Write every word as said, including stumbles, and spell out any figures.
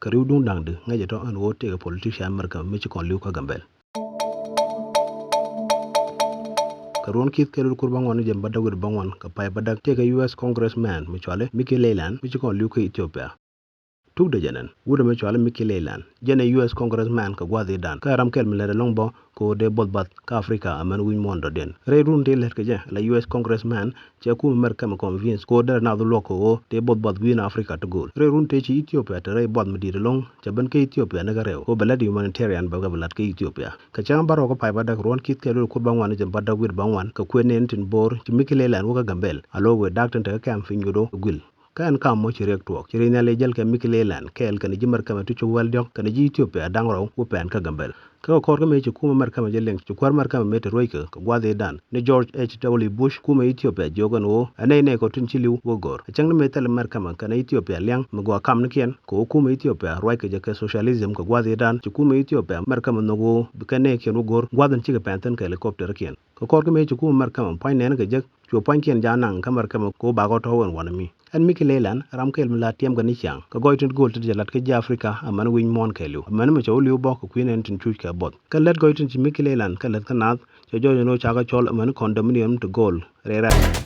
Kɛ ri̱w duŋ da̱ŋ di ŋäcɛ tɔ ɛn ɣöö tëëkɛ politician America mi ci kɔn li̱w kä Gambel. Kɛ ruɔ̱n ki̱th kɛl wi̱r kur bäŋuan ni jɛn bädäk wi̱r bäŋuan kɛ pay bädäk tëëkɛ U S congressman mi cɔali Mickey Leyland mi ci kɔn li̱w kä Ethiopia. Tuk dee jɛn ɛn wut ɛmɛ cɔali Mickey Leyland jɛn ɛ U S congressman kɛ gua̱th i̱ dan kä ram kɛl mi lɛt ɛlɔ̱ŋ bä kɛ ɣöö dee buɔth bath kä Africa amäni wi̱ny muɔ̱ɔ̱n dɔ̱diɛn. Rɛy run tëë lɛt kɛ jɛ la U S congressman cɛ kumɛ America mɛ convince kɛ ɣöö derɛ nath luɔk kɛ ɣöö dee buɔth bath wi̱i̱n Africa ti go̱o̱l. Rɛy run tëë ci Ethiopia te rɛy buɔth mi di̱i̱t ɛlɔ̱ŋ cɛ ben kä Ethiopia ni kä rɛw kɛ ɣöö bɛ lät humanitarian bɛ kɛ bɛ la̱t kä Ethiopia. Kɛ cäŋ bärɔw kä pay bädäk ruɔ̱n ki̱th kɛl wi̱r kur bäŋuan ni jɛn bädäk wi̱r bäŋuan kɛ kuëë nɛɛni tin bo̱o̱r ci Mickey Leyland wä kä Gambel a lo̱o̱k wëë da̱k tin te kä kɛ̈m piny nyudo guil. Kä ɛn kam mɔ ci riɛk tuɔɔk ci riɛk nhial i̱ jäl kɛ Mickey Leyland kɛɛl kɛn ji̱ America mɛ ti cop wäl diɔ̱k kɛn ji̱ Ethiopia da̱ŋ rɛw wä pɛn kä Gambel. Kä kɛ kɔr kä mëë ci kumɛ America mɛ jɛ liŋ ci kuäär America mɛ mëë te rueckɛ kɛ gua̱th i̱ dan ni George H W Bush kumɛ Ethiopia jiök ɛn ɣöö ɛ nɛy nɛy kɔ tin ci li̱w wä go̱r. Ɛ cäŋ ni mëë thil America mɛ kɛn Ethiopia liɛŋ mi gɔaa kamnikiɛn kɛ ɣöö kumɛ Ethiopia ruackɛ jɛ kɛ socialism kɛ gua̱th i̱ dan ci kumɛ Ethiopia America mɛ nhök ɣöö bi kɛn nɛykiɛn wä go̱r gua̱th in cikɛ pɛn thi̱n kɛ helicopterkiɛn. Kɛ kɔr kä mëë ci kumɛ America mɛ pua̱ny nɛɛni kɛ jek cuɛ pua̱nykiɛn ja̱ naŋ kä America mɛ kɛ ɣöö bakɔ tɔ̱ ɛn wanɛ mi. Ɛn Mickey Leyland ram kɛl mi la tiɛm kɛ ni ciaŋ kɛ gɔɔy tin go̱o̱l ti jɛ la̱t kä ji̱ Africa amäni wi̱ny muɔ̱ɔ̱n kɛɛliw amäni mɛ cɛ wä li̱w bä kɛ kui̱n ɛn tin cuc kɛ buɔth. Kä lät gɔɔy tin ci Mickey Leyland kɛ lät kä naath cɛ jɔɔc ɛn ɣöö cakɛ cɔl amäni condominium ti go̱o̱l rɛy rɛ̈t.